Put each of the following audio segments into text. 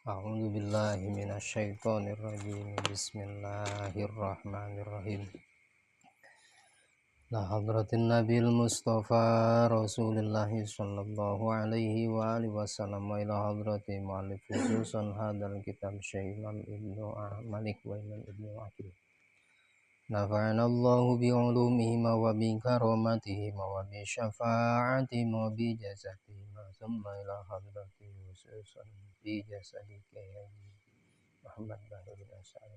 A'udzu billahi minasyaitonir rajim. Bismillahirrahmanirrahim. La hadratin Nabil Mustafa Rasulillah sallallahu alaihi wa alihi wasallam wa ila hadrati muallif khususan hadzal kitab Syekh Imam Ibnu Malik wa Imam Ibnu Aqil. Nafa'ana Allahu bi ulumihima wa bi karamatihima wa bi syafa'atihima wa bi jazatihima thumma ila hadrati khususan fi jasadika ya Muhammad bin As'ad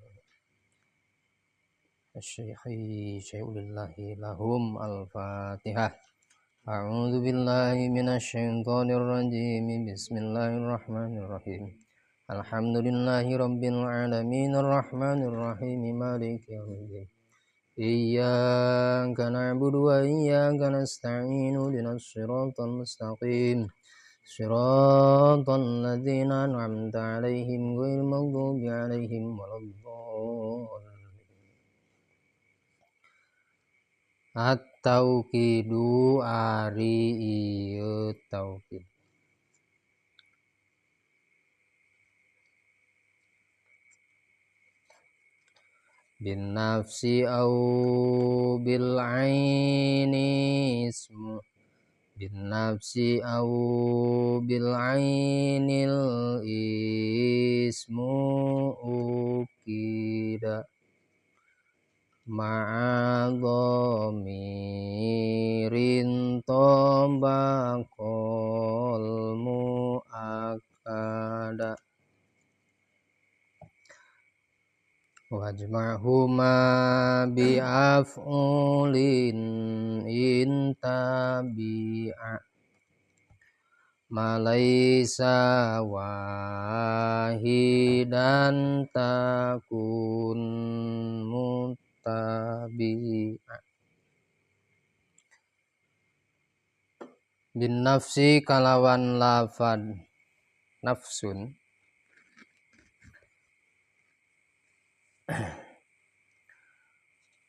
Asy-Syaikhi Syai'ulillahi lahum al-Fatihah. A'udzu billahi minasyaitonir rajim. Bismillahirrahmanirrahim. Alhamdulillahi rabbil alamin arrahmanir rahim maliki yaumiddin. Iyyaka na'budu wa iyyaka nasta'in ihdinas siratal mustaqim. Siratal ladzina an'amta 'alaihim ghairil maghdubi 'alaihim waladdallin. At-tauqidu ari ieu tauqid. Bin nafsi au bil aini ismu bin nafsi au bil ainil ismu ukida ma'a dhamirin tabaqal mu'akkada wajma'huma bi'af'ulin in tabi'a ma laisa wahidan takun muttabi'a. Bin nafsi kalawan lafad nafsun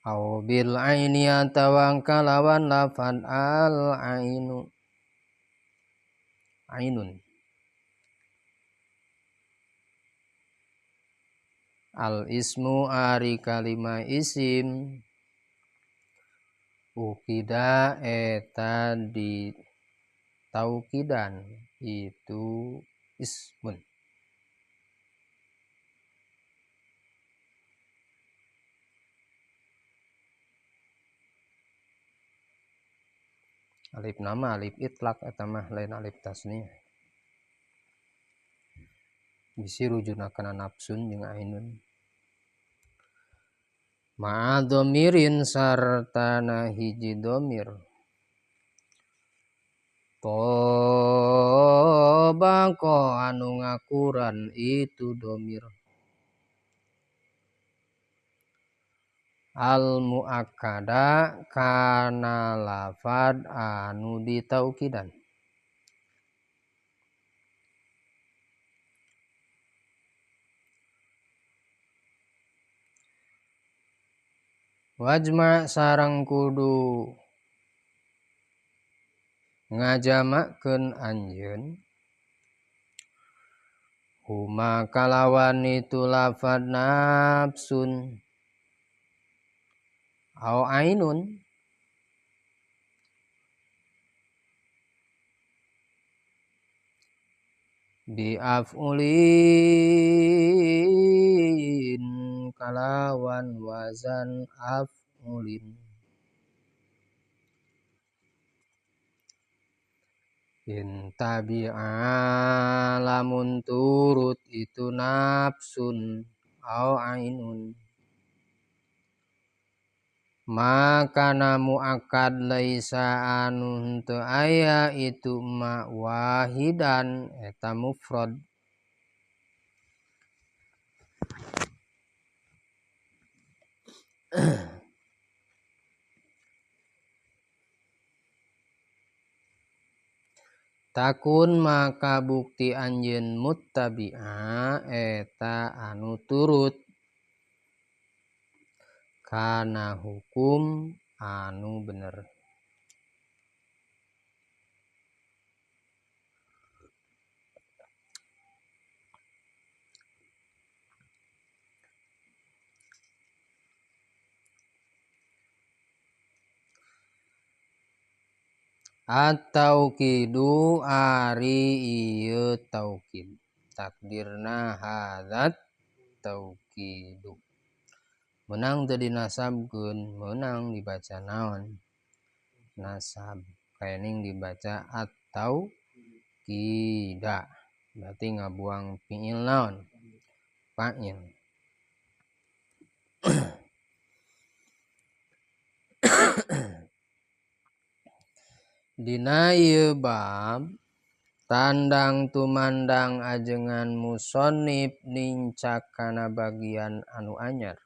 au bil aini atawa kalawan lafad al ainu ainun al ismu ari kalima isim ukida eta di taukidan itu ismun. Alif nama alif itlaq eta mah lain alif tasniyah. Bisi rujuna kana nafsun jeung ainun. Ma'a dhamirin sartana hiji dhamir. Tobaqa anu ngakuran itu dhamir. Al muakkada kana lafad anu ditaukidan. Wajma sareng kudu ngajamakeun anjeun huma kalawan itu lafad nafsun au ainun bi af'ulin kalawan wazan af'ulin in tabi'a lamun turut itu nafsun au ainun maka muakkad laisa anu henteu aya itu ma wahidan eta mufrad. Takun maka bukti anjeun muttabi'a eta anu turut kana hukum anu bener. At-taukidu ari ieu taukid takdirna hadzat taukidu meunang teu dinasabkeun meunang dibaca naon nasab kaening dibaca at-taukida berarti ngabuang fiil naon fa'il. Dina ieu bab tandang tumandang ajengan musonib nincak kana bagian anu anyar.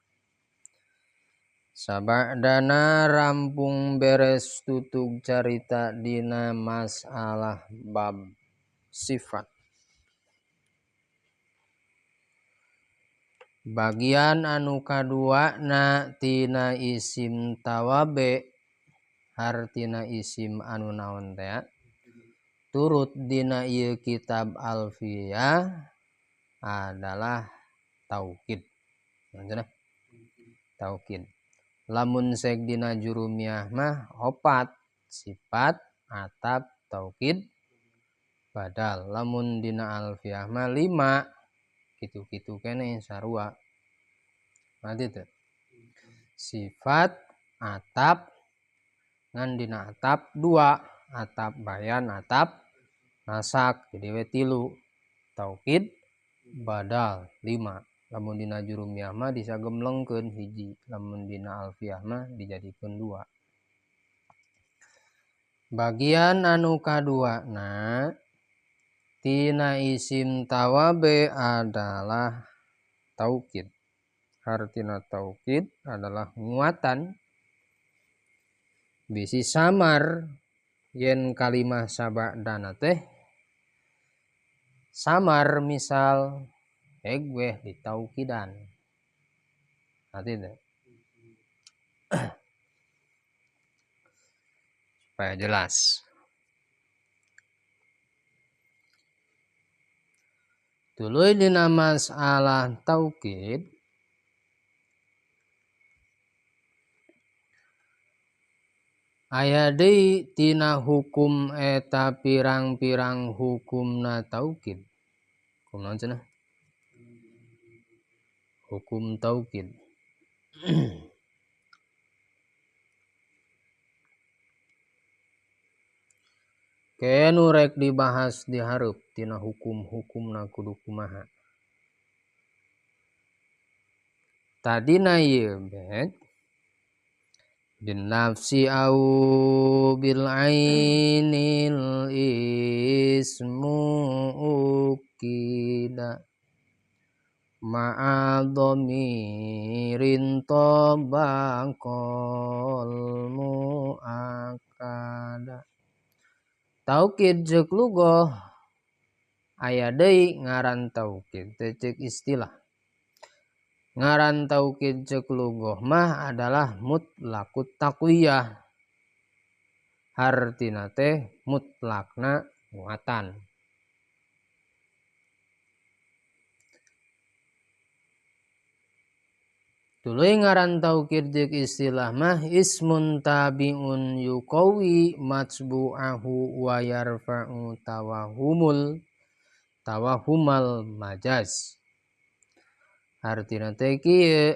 Sabadana rampung beres tutug carita dina masalah bab sifat. Bagian anu kaduana tina isim tawabe hartina isim anu naon teh turut dina ieu kitab Alfiyah adalah taukid. Maksudna taukid. Lamun sek dina jurumiyah mah opat sifat atap taukid badal. Lamun dina Alfiyah mah 5 kitu-kitu keneh sarua. Berarti teh sifat atap ngan dina atap 2, atap bayan atap nasak jadi we 3 taukid badal 5. Lamun dina jurumiyah mah disagemlengkeun 1, lamun dina alfiyah mah dijadikeun 2. Bagian anu kaduana tina isim tawabe adalah taukid. Hartina taukid adalah nguatan bisi samar yen kalimah sabadana teh samar misal egweh ditaukidan. Nanti teh supaya jelas. Tuluy dina masalah taukid aya deui tina hukum eta pirang-pirang hukumna taukid. Hukum naon cenah? Hukum taukid. Kenu rek dibahas di hareup tina hukum-hukumna kudu kumaha. Tadina ieu bet bin nafsi au bil ainil ismu ukida ma'a dhamirin tabaqal muakada. Taukid ceuk lugoh aya deui ngaran taukid teh ceuk istilah. Ngaran taukid ceuk lugoh mah adalah mutlaqut taqwiyah. Hartina teh mutlakna muatan. Tuluy ngaran taukid ceuk istilah mah ismun tabi'un yuqawi matbu'ahu wa yarfa'u tawahumul tawahumal majaz. Hartina teh kieu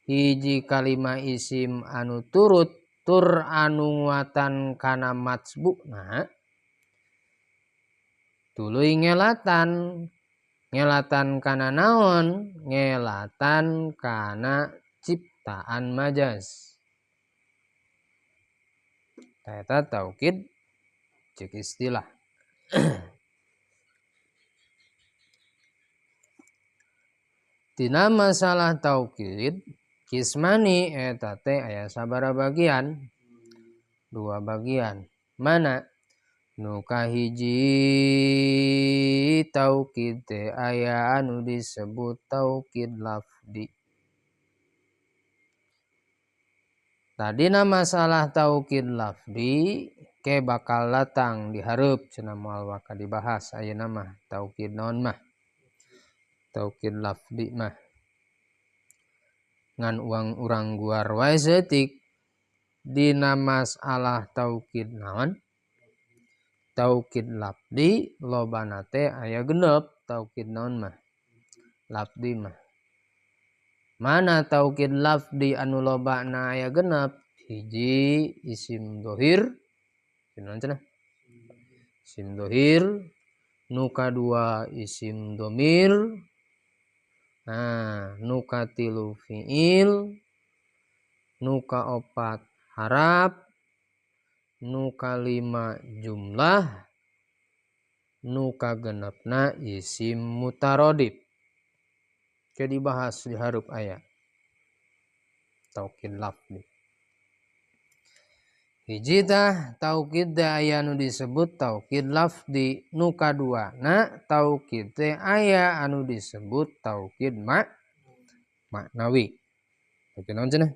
hiji kalimah isim anu turut tur anu nguatan kana matbu'na tuluy ngelatan ngelatan kana naon ngelatan kana ciptaan majaz. Eta taukid ceuk istilah. Tina masalah taukid kismani eta teh aya sabaraha bagian? 2 bagian. Mana? Nu kahiji taukid teh aya anu disebut taukid lafdi. Tadina masalah taukid lafdi ke bakal datang dihareup cenah moal waka dibahas ayeuna mah taukid naon mah? Taukid lafdi mah. Ngan uang urang guar wae seutik dina masalah taukid naon? Taukid lafdi lobana teh aya genep taukid naon mah? Lafdi mah. Mana taukid lafdi anu lobana aya genep? Hiji isim dohir, naon cenah? Isim dohir, nu kadua isim domir, nah nu katilu fiil, nu kaopat harap, nu kalima jumlah, nu kagenepna isim mutarodif. Ke dibahas di hareup aya taukid lafdi. Hiji tah taukid teh aya anu disebut taukid lafdi, nu kaduana taukid teh aya anu disebut taukid maknawi. Taukid naon cenah?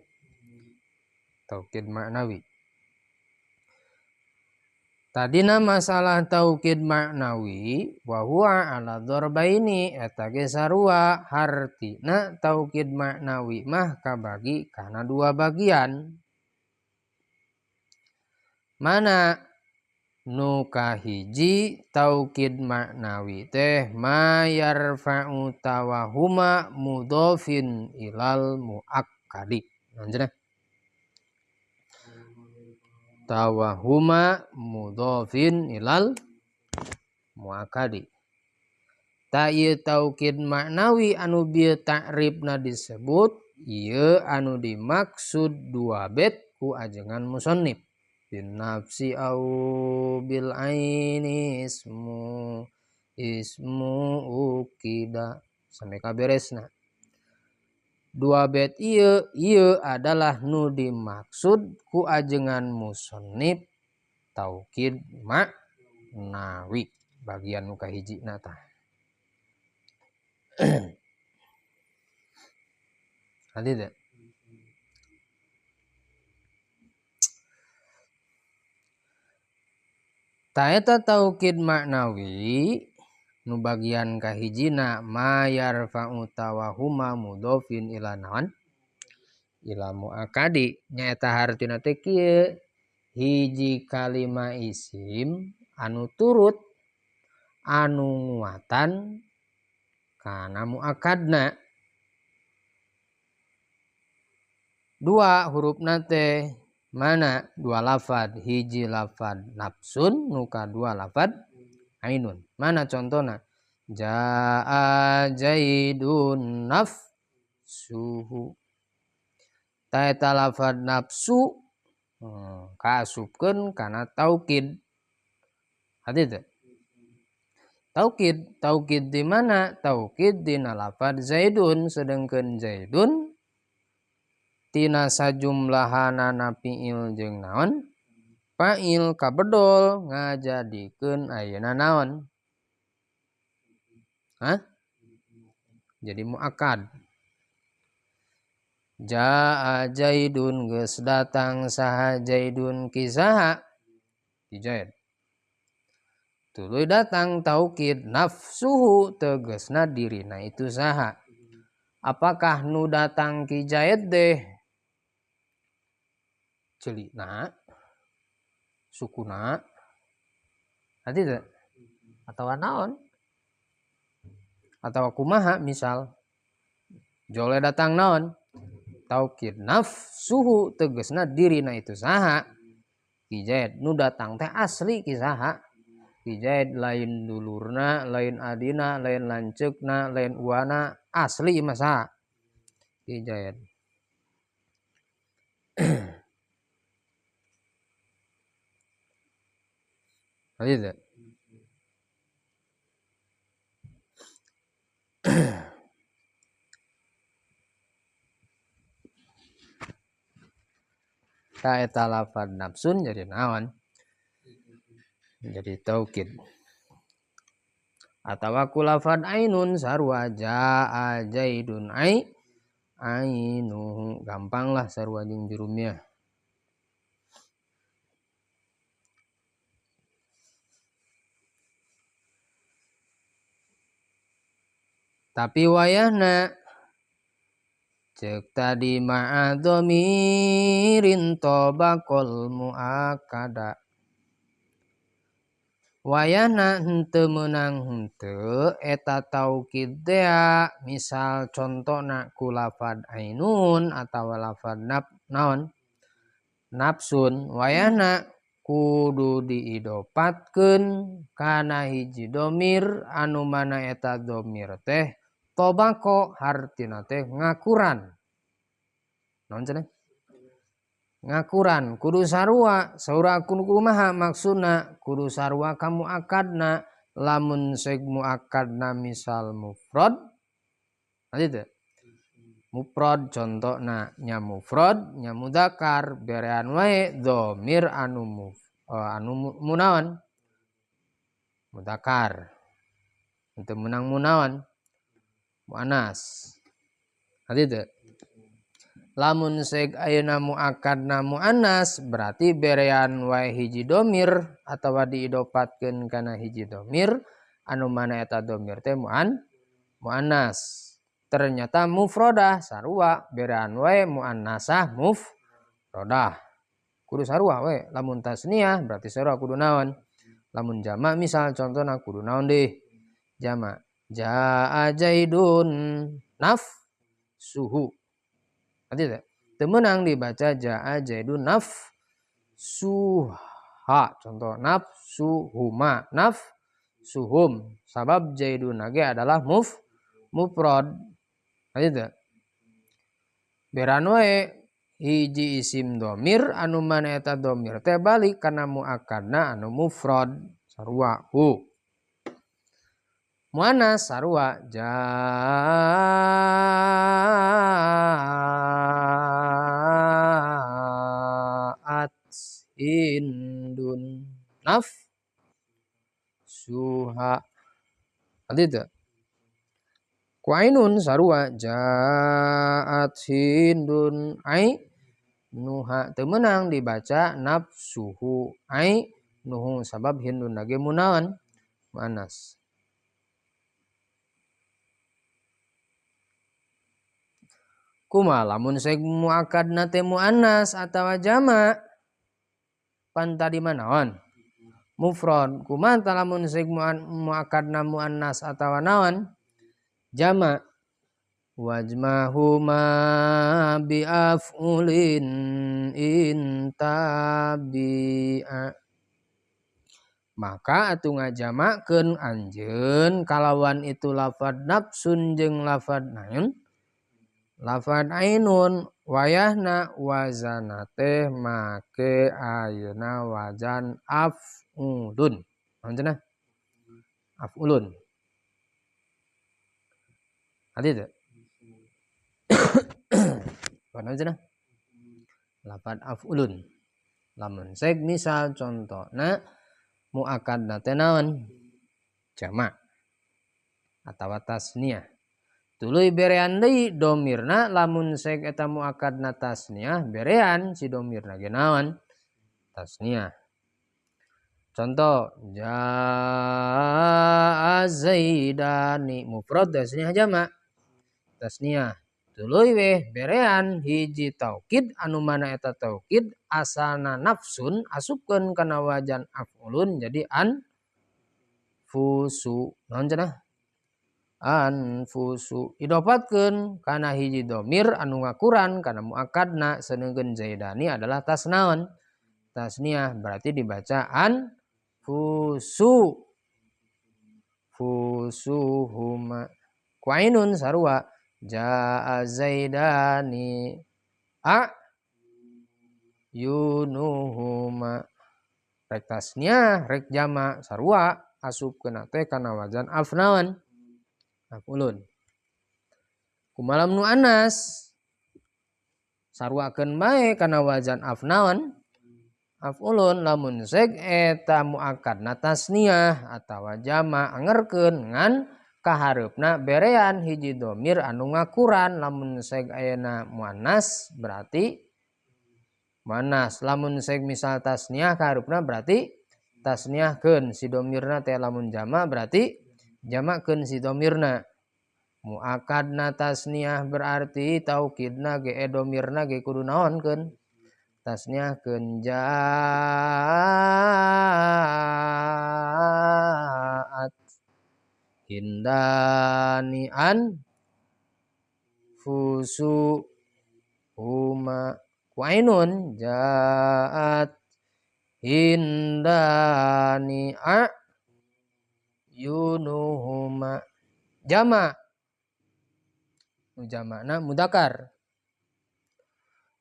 Taukid maknawi. Tadina masalah taukid maknawi wa huwa ala dzarbaini eta ge sarua hartina taukid maknawi mah kabagi kana dua bagian. Mana nu kahiji taukid maknawi teh ma yarfa'u tawahuma mudhofin ilal muakkadi. Naon cenah? Tawahuma mudhofin ilal muakkadi. Ta ieu taukid maknawi anu bieu ta'rifna disebut ieu anu dimaksud dua bet ku ajengan musannif. Bin nafsi au bil aini ismu ismu ukida sampai kaberesna. Dua bet ieu ieu adalah nu dimaksud ku ajengan musannif taukid maknawi bagian nu kahijina tah. Hadi teh. Ta eta taukid maknawi nu bagian kahijina ma yarfa'u tawahuma mudhofin ila naon? Ila muakadi. Nyaeta hartina teh kieu, hiji kalima isim anu turut anu nguatan kana muakadna. Dua hurufna teh mana dua lafad, hiji lafad nafsun nu kadua lafad ainun. Mana contohna? Jaa zaidun nafsuhu. Ta eta lafad nafsu kaasupkeun kana taukid. Hati teh. Taukid, taukid di mana? Taukid dina lafad zaidun, sedengkeun zaidun tina sajumlahanana fiil jeung naon? Fa'il kabedol ngajadikeun ayeuna naon? Hah? Jadi muakkad. Jaa Zaidun geus datang saha Zaidun ki saha? Ki Zaid. Tuluy datang taukid nafsuhu tegasna dirina itu saha. Apakah nu datang ki Zaid deh? Celikna, sukuna, nanti teh atau naon? Atau kumaha misal jole datang naon? Taukid nafsuhu tegasna dirina itu saha. Ki Zaid nu datang teh asli ki saha? Ki Zaid lain dulurna, lain adina, lain lanceukna, lain uana, asli mah saha? Ki Zaid. Lanjut. Ta eta lafad nafsun jadi naon? Jadi taukid. Atawa ku lafad ainun sarua jaa zaidun ai ainuhu, gampang lah sarua jeung jurumiyah. Tapi wayahna cek tadi ma'adhomirin tobakol muakada. Wayahna henteu meunang henteu eta taukid teh misal contona ku lafad ainun atawa lafad naon nafsun wayahna kudu diidopatkeun kana hiji domir anu mana eta domir teh tobako hartina teh ngakuran naon cenah ngakuran kudu sarua saura kumaha maksudna kudu sarua ka muakkadna lamun seg muakkadna misal mufrad lanjut teu mufrad contona nya mufrad nya mudzakkar berean wae dhamir anu anu munaon mudzakkar henteu meunang munaon muannas lanjut teu. Lamun seg ayeuna muakkadna muannas berarti berean wae hiji domir atawa diidopatkeun kana hiji domir anu mana eta domir teh muannas. Ternyata mufrodah sarua berean wae muannasah mufrodah. Kudu sarua we lamun tasniah berarti sarua kudu naon. Lamun jamak misal contohna kudu naon deui jamak. Jaa Zaidun nafsuhu. Nanti teu meunang dibaca jaa Zaidun nafsuha contoh nafsuhuma nafsuhum sabab Zaidun ge adalah mufrad. Nanti teu beran wae hiji isim domir anu mana eta domir teh balik kana muakkadna anu mufrad sarua hu muannas sarua jaat hindun nafsuha. Nanti teu ku ainun sarua jaat hindun ai nuha teu meunang dibaca nafsuhu ai nuhu sabab hindun ge munaon muannas. Kumaha lamun seg muakkadna teh muannas atawa jamak pan tadi mah naon mufrad. Kumaha lamun seg muakkadna muannas atawa naon jamak wajmahuma biaf'ulin intabi'a maka atuh ngajamakeun anjeun kalawan itu lafad nafsun jeung lafad naon lafad ainun wayahna wazana teh make ayeuna wazan af'ulun. Naon cenah? Af'ulun. Hati teu? Naon cenah? Lafad af'ulun. Lamun seg misal contona muakkadna teh naon? Jamak atawa tasniah. Tuluy berean deui domirna lamun seg eta muakkadna tasniah berean si domirna ge naon tasniah. Contoh jaa Zaidani mufrad tasniah jamak tasniah. Tuluy weh berean hiji taukid anu mana eta taukid asalna nafsun asupkeun kana wajan af'ulun jadi an fusu naon cenah anfusu idopatkeun kana hiji domir anu ngakuran kana muakkadna seneungkeun Zaidani adalah tasnaon tasniah berarti dibaca anfusu fusuhuma ku ainun sarua jaa Zaidani a yunuhuma rek tasniah rek jamak sarua asupkeun teh kana wazan afnaon afulun. Kumalam nu anas saruakeun bae kana wazan afnaon afulun lamun seg eta muakkadna tasniah atawa jamak angerkeun ngan kahareupna berean hiji domir anu ngakuran lamun seg ayeuna muannas berarti muannas lamun seg misal tasniah kahareupna berarti tasniahkeun si domirna teh lamun jamak berarti jamakkeun si domirna. Muakkadna tasniah berarti taukidna ge domirna ge kudu naonkeun Tasniahkeun jaat hindani an fusu huma ku ainun jaat hindani a yunuhuma jama nu jama'na mudakar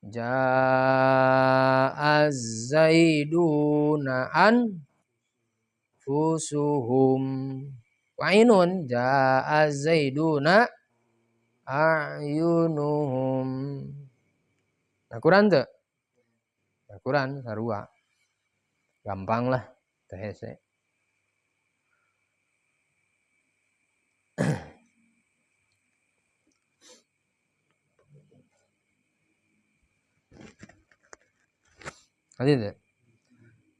jaa zaiduna an fusuhum wa ainun jaa zaiduna a'yunuhum. Nah, kurang teu? Nah, kurang sarua. Gampang lah teh hese. Tadi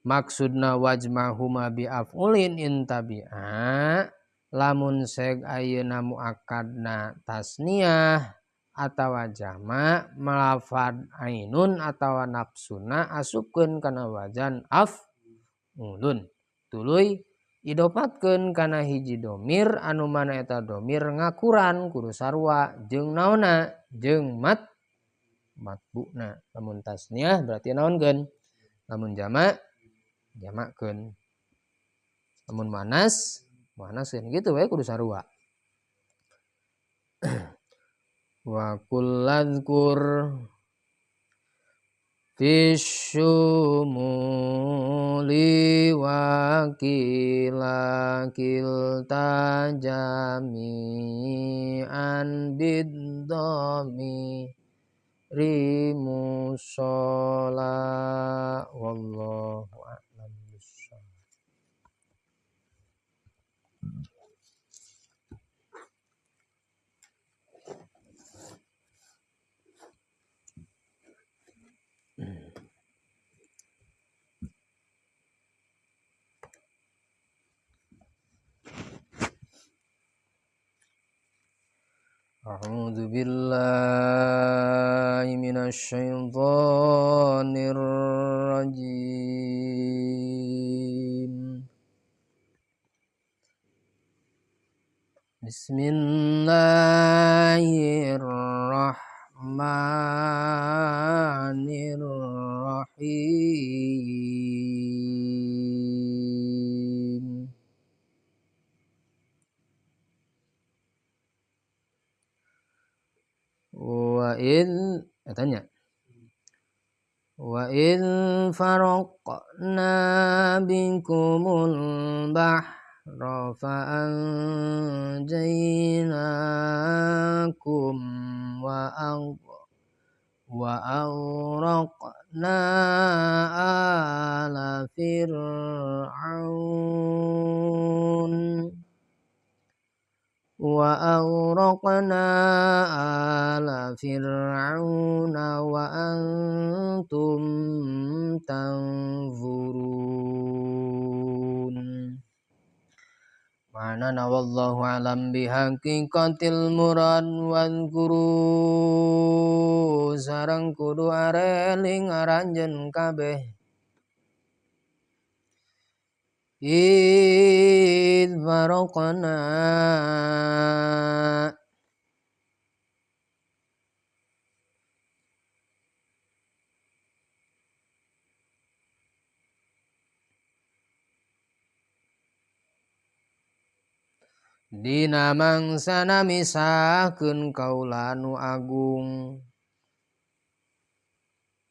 maksudna wajmahuma bi af'ulin in tabi'a lamun seg ayeuna muakkadna tasniah atawa jama malafad ainun atawa nafsuna asupkeun kana wajan af'ulun tuluy idopatkeun kana hiji domir anu mana eta domir ngakuran kudu sarua jeung naonna jeung matbuna lamun tasniah berarti naonkeun lamun jama jamakeun lamun manas manaskeun gitu we kudu sarua. Wa kulladkur fisyumuli wa kilakil tajami'an biddomi rimusola wallahu a'lam bishawab. A'udzu billahi minasyaitonir rajim. Bismillahirrahmanirrahim. Wa in tanya wa in faraqna bikumul bahra fa anjaynakum wa aghraqna ala fir'aun wa aghraqna ala fir'auna wa antum tanzurun. Ma'ana wallahu alam bihaqiqatil murad wadhkuru sareng kudu areling aranjeun kabeh id faraqna dina mangsana misahkeun kaula nu agung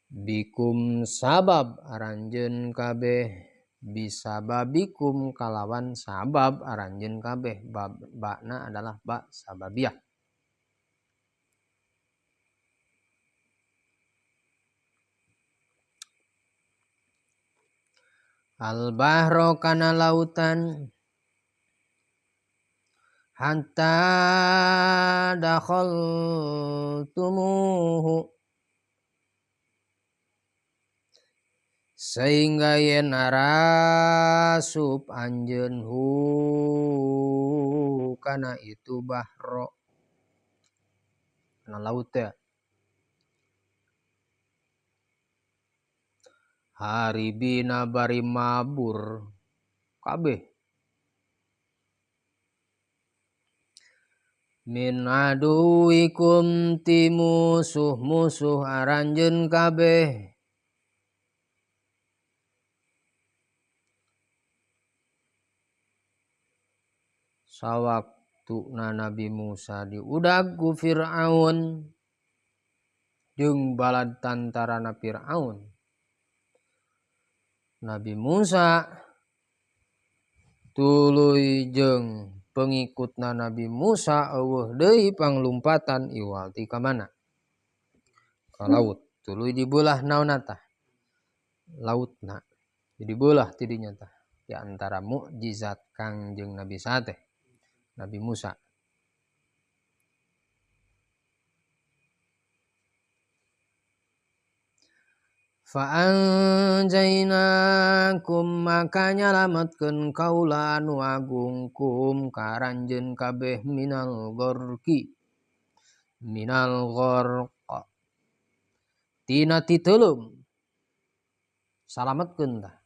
bikum sabab aranjeun kabeh bisababikum kalawan sabab aranjeun kabeh. Bakna adalah ba sababiyah. Al bahro kana lautan hatta dakhaltumuhu sehingga yen arasup anjeun hu kana itu bahro kana laut ya. Haribina bari mabur kabeh min aduwikum ti musuh-musuh aranjeun kabeh sawaktuna Nabi Musa diudag ku Fir'aun jeung balad tantarana Fir'aun. Nabi Musa tuluy jeung pengikutna Nabi Musa eueuh deui panglumpatan iwal ti ka mana? Ka laut. Tuluy dibelah naonna tah? Lautna. Jadi belah ti dinya tah. Di antara mukjizat Kangjeng Nabi teh, Nabi Musa. Fa'anjainakum maka nyalametkeun kaula anu agung kum ka aranjeun kabeh minal gharqi minal gharq tina titeuleum salametkeun tah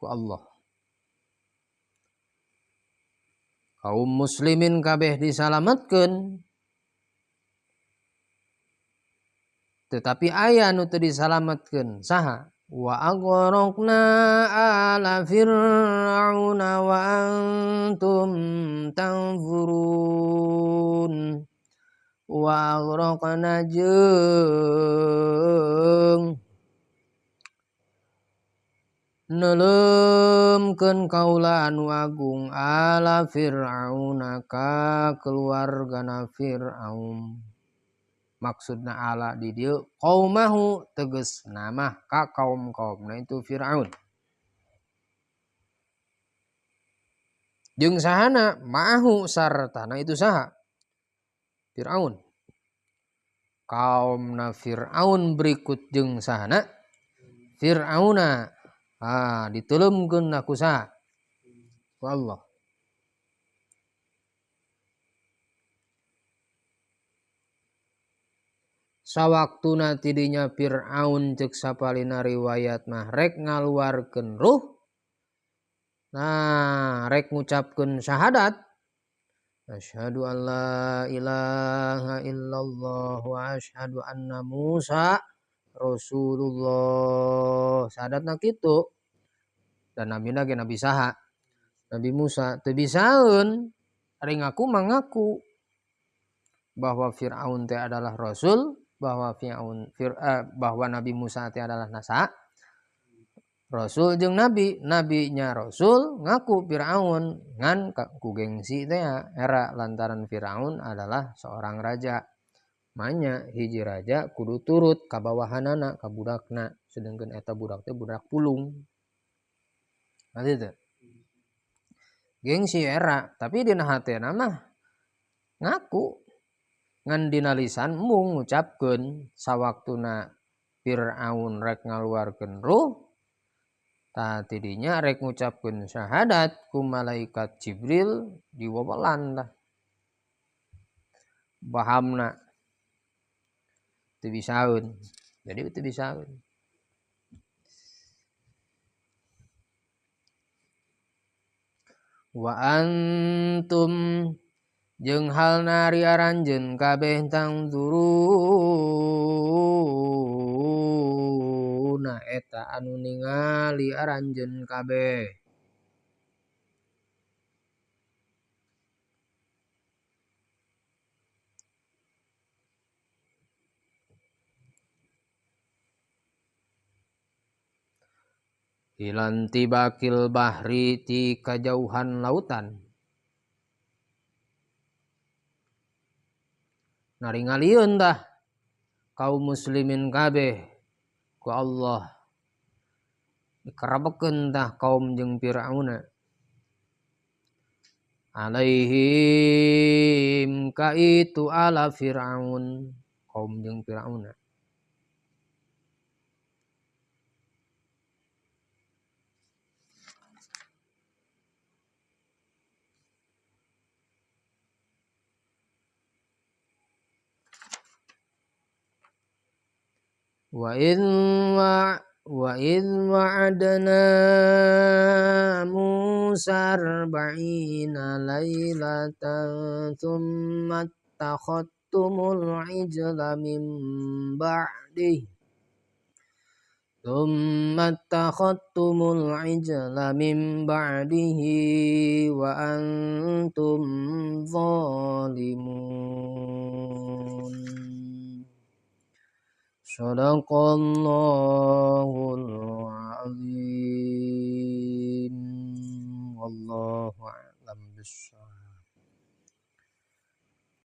ku Allah. Kaum muslimin kabeh disalametkeun, tetapi aya nu teu disalametkeun saha? Wa aghraqna ala fir'auna wa antum tanzurun. Wa aghraqna jeung neuleumkeun kaula anu agung ala fir'auna ka keluargana Fir'aun. Maksudna ala di dieu qaumahu tegasna mah ka kaum-kaumna itu Fir'aun. Jeung sahana ma'ahu sartana itu saha? Fir'aun. Kaumna Fir'aun berikut jeung sahana? Fir'auna. Ah, diteuleumkeun ku saha? Ku Allah. Sawaktuna tidinya Fir'aun ceuk sapalina riwayat mah rek ngaluarkeun ruh. Nah, rek ngucapkeun syahadat. Asyhadu an la ilaha illallah wa asyhadu anna Musa Rasulullah. Syahadatna kitu. Dan nabina ge nabi saha? Nabi Musa teu bisaeun ari ngaku mah ngaku bahwa Fir'aun teh adalah rasul, bahwa bahwa Nabi Musa teh adalah nasa rasul jeung nabi, nabinya rasul ngaku Fir'aun ngan ku gengsi teh era lantaran Fir'aun adalah seorang raja. Manya hiji raja kudu turut ka bawahanana ka budakna, sedangkan eta budak teh budak pulung. Nah itu gengsi era, tapi dina hatena mah ngaku ngan dina lisan mung ngucapkeun sawaktuna Fir'aun rek ngaluarkeun ruh tah tidinya rek ngucapkeun syahadat ku malaikat Jibril diwewelan tah bahamna teu bisaeun. Jadi teu bisaeun. Wa antum jeung halna ari aranjeun kabeh tangzuruna eta anu ningali aranjeun kabeh. Ilanti bakil bahri ti kajauhan lautan. Naringalieun tah kaum muslimin kabeh ku Allah. Dikerabekeun tah kaum jeung Fir'auna. Alaihim ka itu ala Fir'aun, kaum jeung Fir'auna. Wa Wa idh wa'adna Musa arba'ina laylatan thumma attakhadtumul ijla min ba'dihi thumma attakhadtumul ijla min ba'dihi wa antum zalimun. Shadaqallahul azim. Wallahu a'lam bissawab.